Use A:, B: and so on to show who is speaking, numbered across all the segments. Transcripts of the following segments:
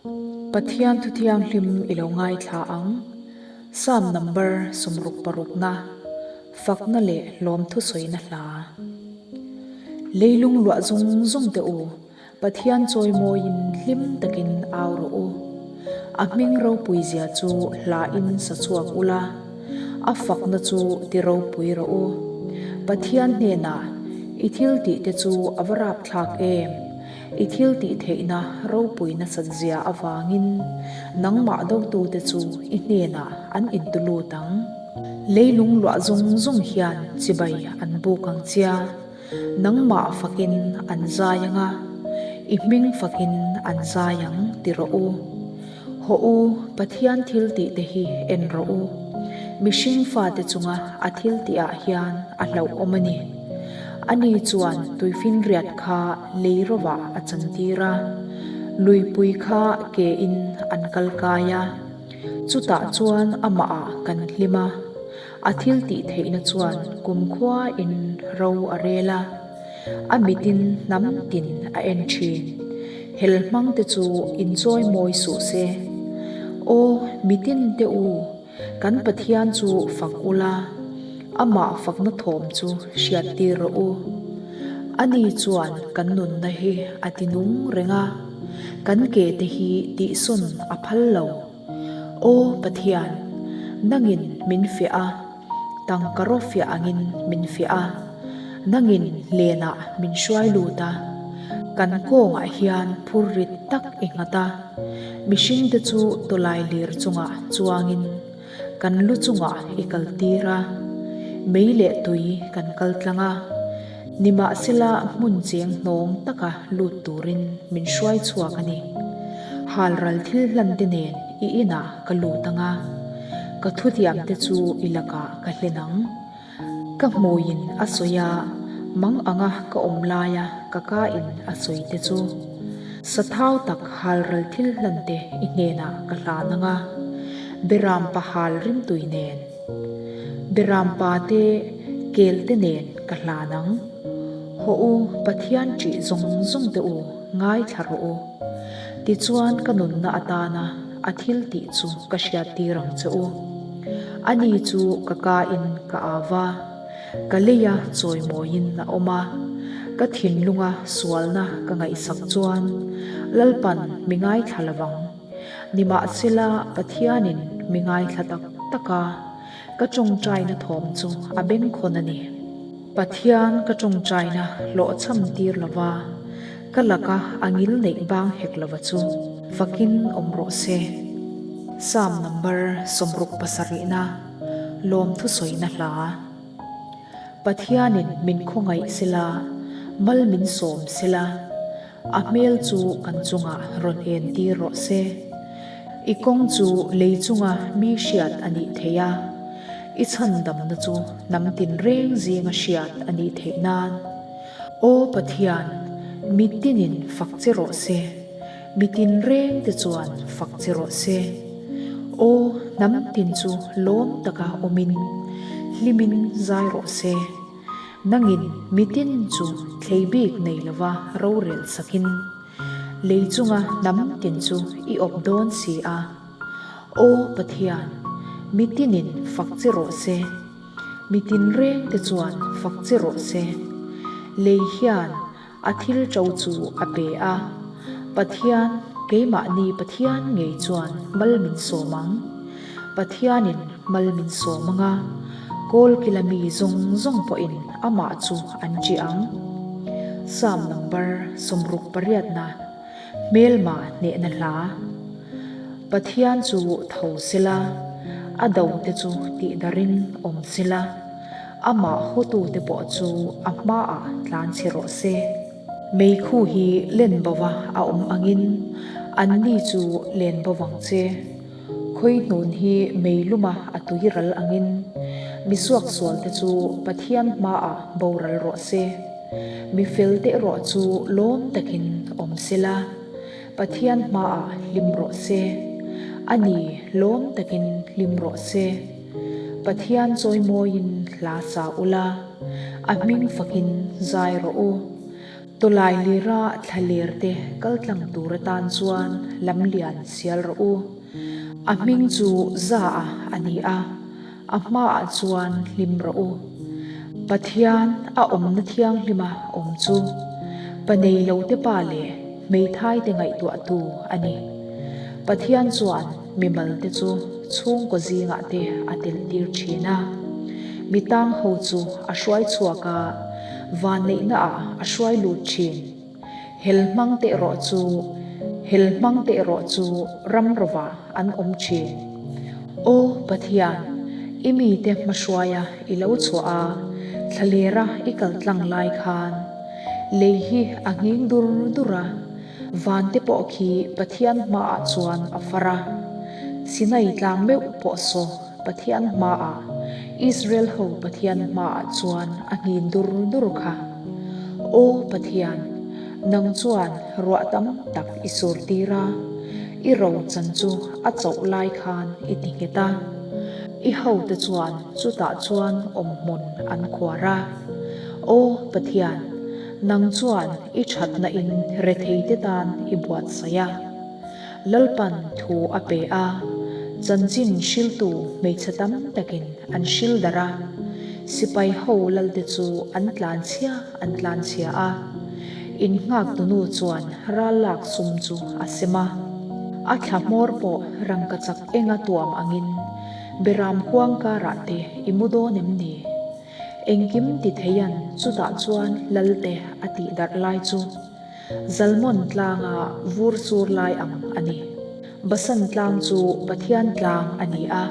A: Pathian thu thianghlim i lo ngaithla ang. Psalm number 66 na, Fakna leh Lawmthu sawina hla. Leilung luah zung zung teh u, Pathian chawimawiin hlim takin au rawh u. A hming ropui zia chu hlain sa chhuak ula, a fakna chu ti ropui rawh u. Pathian hnenah i thil tih te chu a va rapthlak em? I thil tih theihna ropui nasat zia avangin nangmah dotute chu i hnenah an intu lut ang. Leilung luah zung zung hian chibai an buk ang chia. Nangmah fakin an zai ang a, i hming fakin an zai ang ti rawh u. Hawh u, Pathian thil tih te hi en rawh u. Mihring fate chunga a thil tih ah hian a hlauhawm a ni. Ani chuan tuifinriat kha lei rovah a chantir a, luipui kha ke in an kal kai a. Chutah chuan amah ah kan hlim a. A thil tih theihna chuan kumkhua in ro a rel a, a mitin hnam tin a en thin. Hel hmang te chu inchawi mawi suh se. Aw, mitin te u, kan Pathian chu fak ula, amah fakna thawm chu hriat tir rawh u. Ani chuan kan nunna hi a ti nung reng a, kan ke te hi tihsawn a phal lo. Aw Pathian, nangin min fiah a, tangka raw fiah angin min fiah a, nangin lenah min hruai lut a, kan kawngah hian phur rit tak i nghat a, mihringte chu tawlai lir chungah chuangin kan lu chungah i kaltir a, mei leh tui kan kal tlang a, nimahsela hmun cheng hnawng taka lut turin min hruai chhuak a ni. Halral thil hlan te nen i inah ka lut ang a, ka thutiam te chu i lakah ka hlen ang. Ka hmuiin a sawi a, mang anga ka awm laia ka ka in a sawi te chu. Sathau tak halral thil hlan te i hnenah ka hlan ang a, Beram pa hal rimtui nen, Beram pa te kel te nen ka hlan ang. Hawh u, Pathian ṭih zawng zawng te u, ngaithla rawh u. Tichuan ka nunna atana a thil tih chu ka hriattir ang che u. Ani chu ka ka in ka au va, ka leia chawimawiin a awm a, ka thinlunga sualna ka ngaihsak chuan Lalpan mi ngaithla lovang. Nimahsela Pathianin mi ngaithla tak tak a, ka tawngtaina thawm chu a bengkhawn a ni. Pathian ka tawngtaina hlawhchham tir lova, ka laka a ngil neih bang hek lova chu fakin awm rawh se. Psalm number 67na lawmthu sawina hla. Pathianin min khawngaih sela, mal min sawm sela, A hmel chu kan chungah rawn en tir rawh se. I kawng chu lei chunga mi hriat a nih theih a, i chhandamna chu hnam tinreng zinga hriat a nih theih nan. Aw Pathian, mi tinin fak che rawh se, mi tinreng te chuan fak che rawh se. Aw, hnam tin chu lawm taka awmin hlimin zai rawh se. Nangin mitin chu thlei bik nei lova rorel sakin lei chunga hnam tin chu i awp dawn si a. Aw Pathian, mitinin fak che rawh se, mitin reng te chuan fak che rawh se. Lei hian A thil ṭo chu a pe a, Pathian, keimahni Pathian ngei chuan mal min sawm ang. Pathianin mal min sawm ang a, kawlkila mi zawng zawng pawhin amah chu an ṭih ang. Psalm number 68na, Hmelma hnehna hla. Pathian chu tho sela, a dote chu tihdarhin awm sela, amah hawtute pawh chu a hmaah tlan chhe rawh se. Meikhu hi len bova a awm angin anni chu len bovang che. Khawihnun hi mei luma a tui ral angin mi suaksualte chu Pathian hmaah boral rawh se. Mi fel te erawh chu lawm takin awm sela, Pathian hmaah hlim rawh se. A ni, lawm takin hlim rawh se. Pathian chawimawiin hla sa ula, a hming fakin zai rawh u. Tawlailira thlaler te kal tlang tur atan chuan lamlian sial rawh u. A hming chu Za-a a ni a, a hmaah chuan hlim rawh u. Pathian a awmna thianghlima awm chu pa nei lote pa leh hmeithaite ngaihtuahtu a ni. Pathian chuan mimal te chu chhungkaw zingah te a teltir thin a, mi tang ho chu a hruai chhuak a, vanneihna ah a hruai lut thin. Hel hmang te erawh chu hel hmang te erawh chu ram rovah an awm thin. Aw Pathian, i mite hmahruaia i lo chhuah a, thlalera i kal tlang lai khan lei hi a nghing dur dur a, van te pawh khi Pathian hmaah chuan a far a, Sinai tlang meuh pawh saw Pathian hmaah, Israel ho Pathian hmaah chuan a nghin dur dur kha. Aw Pathian, nang chuan ruah tam tak i sur tir a, i ro chan chu a chauh lai khan i ti nghet a. I hote chuan chutah chuan awmhmun an khuar a. Aw Pathian, nang chuan i thatna in retheite tan i buatsaih a. Lalpan thu a pe a, chanchin hriltu hmeichhe tam takin an hril darh a, sipai ho lalte chu an tlanchhia an tlanchhia a. Innghaktu nu chuan ral lak sum chu a sem a, a thla hmawr pawh rangkachak enga tuam angin beram huang karah te i mu dawn em ni? Engkim ti theian chutah chuan lalte a tih darh lai chu. Zalmon tlanga vur sur lai ang a ni. Basan tlang chu Pathian tlang a ni a,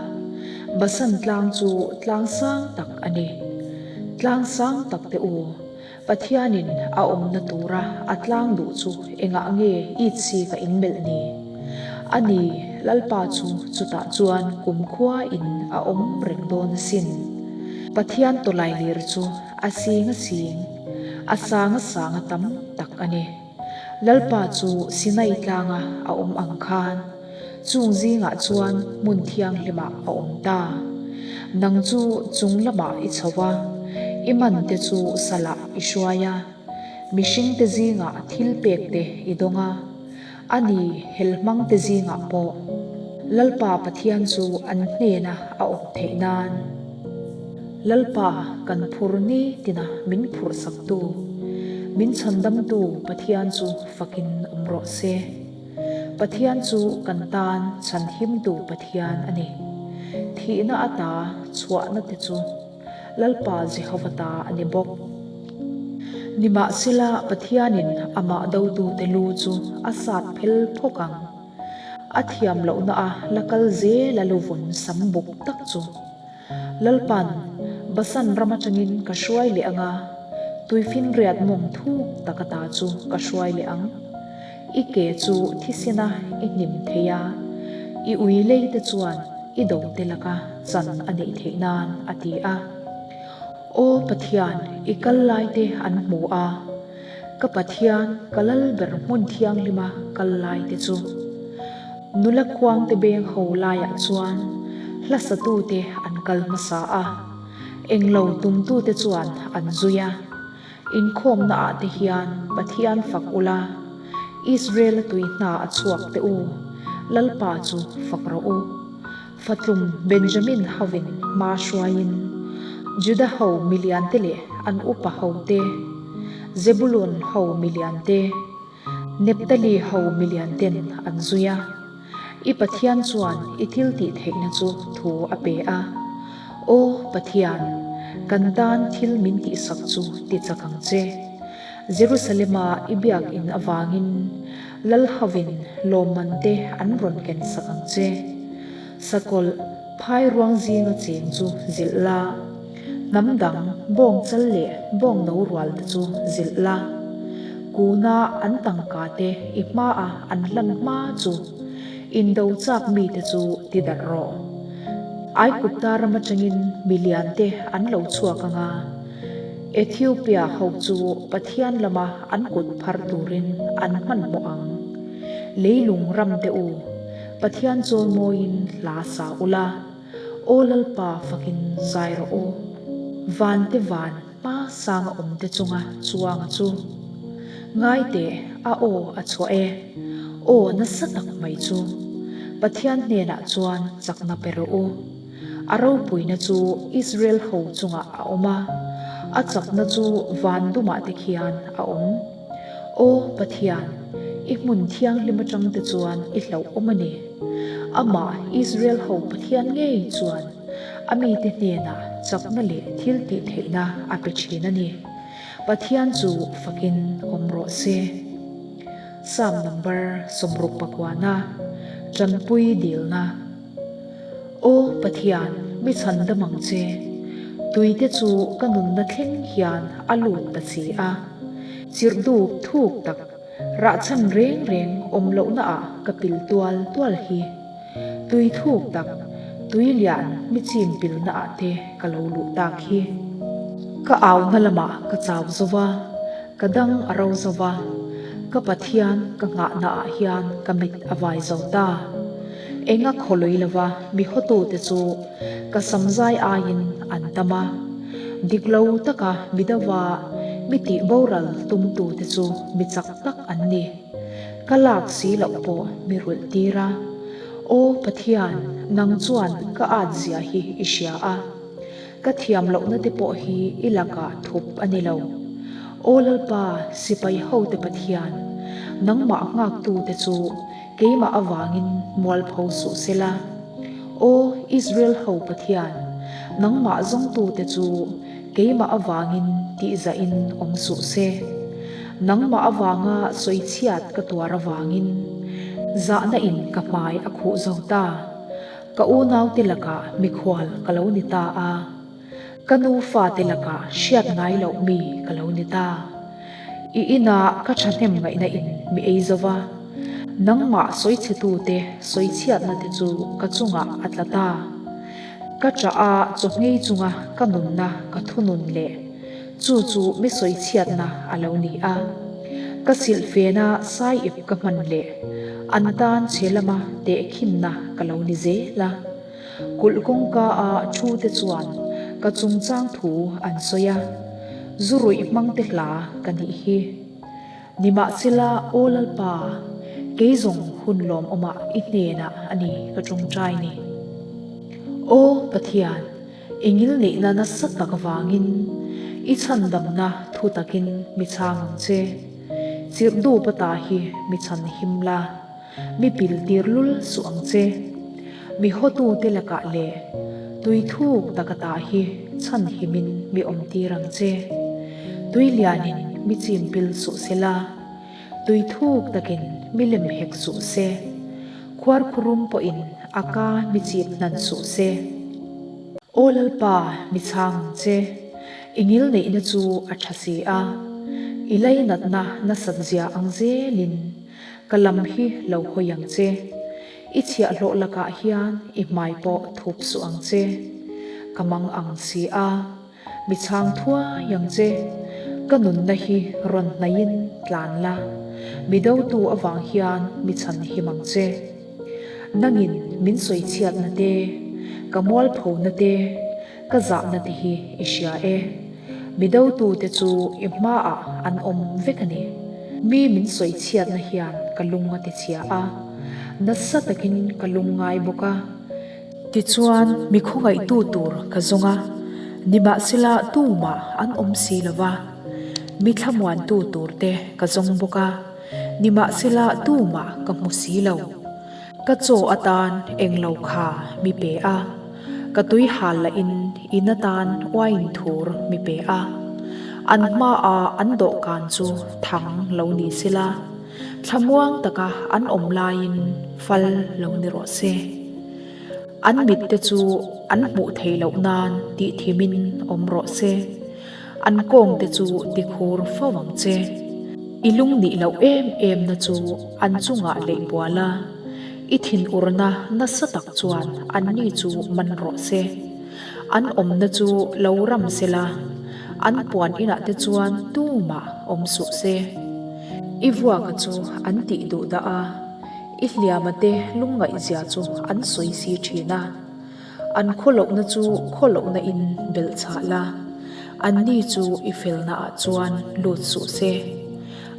A: Basan tlang chu tlang sang tak a ni. Tlang sang tak te u, Pathianin a awmna tura a tlang duh chu engah nge it si ka inmelh ni? A ni, Lalpa chu chutah chuan kumkhua in a awm reng dawn asin. Pathian tawlailir chu a sing a sing. A sang a sang a tam tak a ni. Lalpa chu Sinai tlanga a awm ang khan chung zingah chuan hmun thianghlimah a awm ta. Nang chu chung lamah i chho a, i man te chu salah i hruai a, mihringte zingah thil pek te i dawng a. A ni, helhmangte zingah pawh Lalpa Pathian chu an hnena a awm theih nan. Lalpa kan phur ni tina min phurhsaktu, min chhandamtu Pathian chu fakin awm rawh se. Pathian chu kan tan chhanhimtu Pathian a ni. Thihna ata chhuahna te chu. Lalpa Jehova ta a ni bawk. Nimahsela, Pathianin amah dotute lu chu a sat phel phawk ang. A thiam lohna a la kal zel a luvun sam buk tak chu. Lalpa'n, Basan ram atangin ka hruai leh ang a, tuifinriat mawng thuk tak ata chu ka hruai leh ang. I ke chu thisena i hnim thei a, i ui lei te chuan i do te laka chan a neih theih nan, a ti a. Aw Pathian, i kal lai te an hmu a, ka Pathian, ka lal ber hmun thianghlima kal lai te chu. Nula khuangte beng ho laiah chuan hlasatute an kal hmasa a, englo tumtute chuan an zui a. Inkhawmna ah te hian Pathian fak ula, Israel-a tui hna a chhuak teh u, Lalpa chu fak rawh u. Fatlum Benjamin hovin hma hruaiin, Juda ho milian te leh an upa ho te, Zebulun ho milian te, Nephtali ho milian ten an zui a. I Pathian chuan i thil tih theihna chu thu a pe a. Aw Pathian, kan tan thil min tihsak chu ti chak ang che. Jerusalema i biakin avangin lal hovin lawmman te an rawn ken sak ang che. Sakawlh phai ruang zinga cheng chu zilh la, hnam dang bawng chal leh bawng no rual te chu zilh la. Kuna an tangka te i hmaa an hlan hma chu indo chak mite chu ti darh rawh. Aigupta ram atangin milian te an lo chhuak ang a, Ethiopia ho chu Pathian lama an kut phar turin an hmanhmawh ang. Leilung ram te u, Pathian chawimawiin hla sa ula, Aw Lalpa fakin zai rawh u. Vante van hma sanga awmte chunga chuanga chu. Ngai teh, a aw a chhuah e. Aw nasa tak mai chu. Pathian hnenah chuan chakna pe rawh u. A ropuina chu Israel ho chungah a awm a, a chakna chu van dumah te khian a awm. Aw Pathian, i hmun thianghlim atang te chuan i hlauhawm a ni. Amah Israel ho Pathian ngei chuan a mite hnenah chakna leh thil tih theihna a pe thin a ni. Pathian chu fakin awm rawh se. Psalm number 69, Tanpui dilna. Aw Pathian, mi chhandam ang che. Tuite chu ka nunna thleng hian a lut ta si a. Chirh dup thuk tak, rahchhan reng reng awm lohna ah ka pil tual tual hi. Tui thuk tak, tui lian mi chim pilna ah te ka lo luh tak hi. Ka auna lamah ka chau zo va, Ka dang a ro zo va, ka Pathian ka nghahna ah hian ka mit a vai zo ta. Enga khawlui lova mi hawtute chu ka samzai aiin an tam a, dik lo taka mi deuha mi tih boral tumtute chu mi chak tak an ni. Ka lak si loh pawh mi rulh tir a, Aw Pathian, nang chuan ka at zia hi i hria a. Ka thiam lohna te pawh hi i lakah thup a ni lo. Aw Lalpa, sipai hote Pathian, nangmah nghaktute chu keimah avangin mualpho suh se la. Aw Israel ho Pathian, nangmah zawngtute chu keimah avangin tihzahin awm suh se. Nangmah avanga sawichhiat ka tuar avangin zahna in ka hmai a khuh zo ta. Ka unaute lakah mikhual ka lo ni ta a, ka nu fate lakah hriat ngai loh mi ka lo ni ta. I inah ka thahnem ngaihna in mi ei zo va, nangmah sawichhetute sawichhiatna te chu ka chungah a tla ta. Ka ṭah a chawhngei chunga ka nunna ka thunun leh Chu chu mi sawichhiatna a lo ni a, ka silhfena sai ip ka hman leh an tan chhe lama tehkhinna ka lo ni zel a. Kulh kawngka a thu te chuan ka chungchang thu an sawi a, zu ruih hmang te hla ka nih hi. Nimahsela, Aw Lalpa, kei zawng hun lawmawmah i hnenah a ni ka tawngtai ni. Aw Pathian, I ngilneihna nasa tak vangin i chhandamna thu takin mi chhang ang che. Chirh dup ata hi mi chhan him la, mi pil tir lul suh ang che. Mi hawtute lakah leh tui thuk tak ata hi chhan himin mi awm tir ang che. Tui lianin mi chim pil suh se la, tui thuk takin mi lem hek suh se. Khuarkhurum pawhin a ka mi chip hnan suh se. Aw Lalpa, mi chhang ang che, i ngilneihna chu a tha si a, i lainatna nasat zia ang zelin ka lam hi lo hawi ang che. I chhiahhlawh lakah hian i hmai pawh thup suh ang che, ka mang ang si a. Mi chhang thuai ang che, ka nunna hi rawn hnaihin tlan la, mi dotu avang hian mi chhan him ang che. Nangin min sawichhiatna te, ka mualphona te, ka zahna te hi i hria e. Mi dotute chu i hmaah an awm vek a ni. Mi min sawichhiatna hian ka lung a tichhia a, nasa takin ka lung ngai bawk a. Tichuan, mi khawngaihtu tur ka zawng a, nimahsela tumah an awm si lo va. Mi thlamuantu turte ka zawng bawk a, nimahsela tumah ka hmu si lo. Ka chaw atan englo kha mi pe a, ka tui hal lahin in atan uain thur mi pe a. An hmaah an dawhkan chu thang lo ni sela, Thlamuang taka an awm laiin fal lo ni rawh se. An mitte chu an hmuh theih loh nan tih thimin awm rawh se. An kawngte chu ti khur fo ang che. I lung nih loh em em na chu an chungah leih bual a, i thinurna nasa tak chuan anni chu man rawh se. An awmna chu lo ram se la, an puan inah te chuan tumah awm suh se. I vuaka chu an tih duh dah a, i hliama te lungngaihzia chu an sawi si thin a. An khawlohna chu khawlohna in belh chhah la, anni chu i felna ah chuan lut suh se.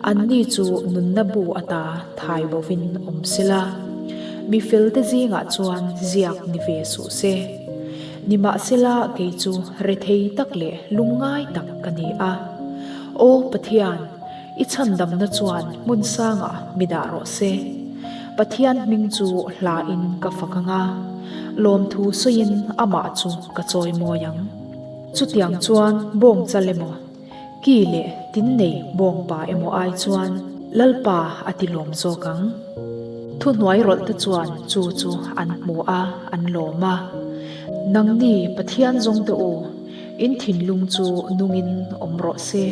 A: Anni chu nunna bu ata thai bovin awm sela, mi felte zingah chuan ziak ni ve suh se. Nimahsela kei chu rethei tak leh lungngai tak ka ni a. Aw Pathian, i chhandamna chuan hmun sangah mi dah rawh se. Pathian hming chu hlain ka fak ang a, lawmthu sawiin amah chu ka chawimawi ang. Chutiang chuan bawng chal emaw, Ki leh tin nei bawngpa emaw ai chuan Lalpa a ti lawm zawk ang. Thuhnuai rawlh te chuan chu chu an hmu a, an lawm a. Nangni Pathian zawng te u, in thinlung chu nungin awm rawh se.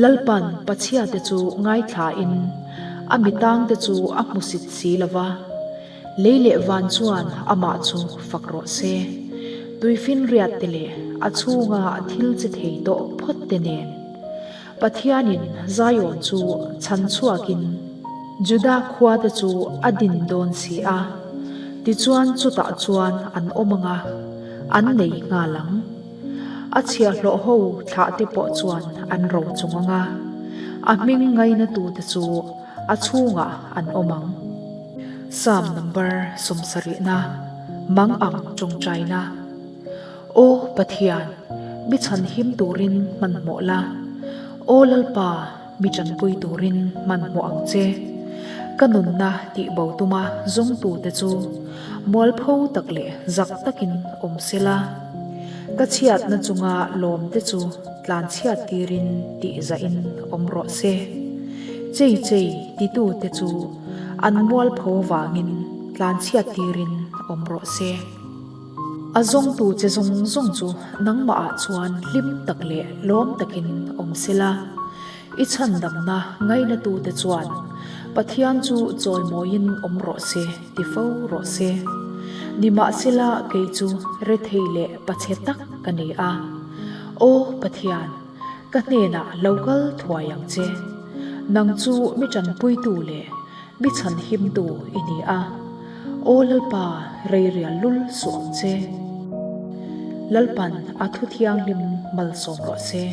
A: Lalpan Pachhia te chu ngaithlain a mitang te chu a hmusit si lo va. Lei leh van chuan amah chu fak rawh se. Tuifinriat te leh a chhunga thil che thei tawh phawt te nen. Pathianin Zion chu chhan chhuakin Juda khua te chu a din dawn si a, tichuan chutah chuan an awm ang a, an nei nghal ang. A chhiahhlawh ho thlah te pawh chuan an ro chung ang a, a hming ngainatute chu a chhungah an awm ang. Psalm number sawmsarihna, Mang ang tawngtaina. Aw Pathian, mi chhanhim turin hmanhmawh la. Aw Lalpa, mi tanpui turin hmanhmawh ang che. Ka nunna tihbo tuma zawngtute chu mualpho tak leh zak takin awm sela. Ka chhiatna chunga lawmte chu tlanchhiat tirin tihzahin awm rawh se. Chei chei titute chu an mualpho vangin tlanchhiat tirin awm rawh se. A zawngtu che zawng zawng chu nangmahah chuan hlim tak leh lawm takin awm sela, i chhandamna ngainatute chuan Pathian chu chawimawiin awm rawh se ti fo rawh se. Nimahsela kei chu rethei leh pachhe tak ka ni a. Aw Pathian, ka hnenah lo kal thuai ang che. Nang chu mi tanpuitu leh mi chhanhimtu i ni a. Aw Lalpa, rei rial lul suh ang che. Lalpan a thu thianghlim malsawm rawh se.